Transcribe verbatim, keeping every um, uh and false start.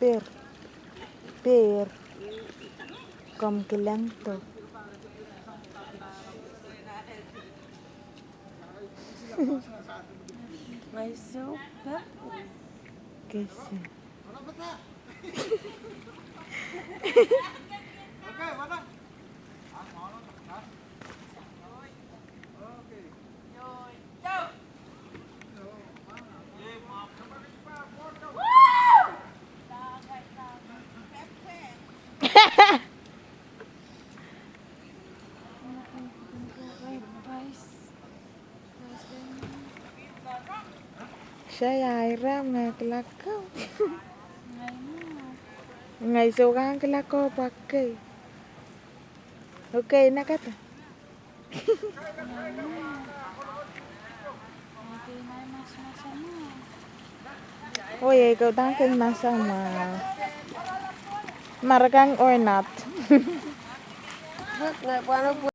Per. Per. Komw kilangdo. Kese. Sia, ia ira me kilako? Ngehi soh, kak kilako pwakei. Okay, na kata. Oh, ia, kau dang kin masamwa. Marakang or not.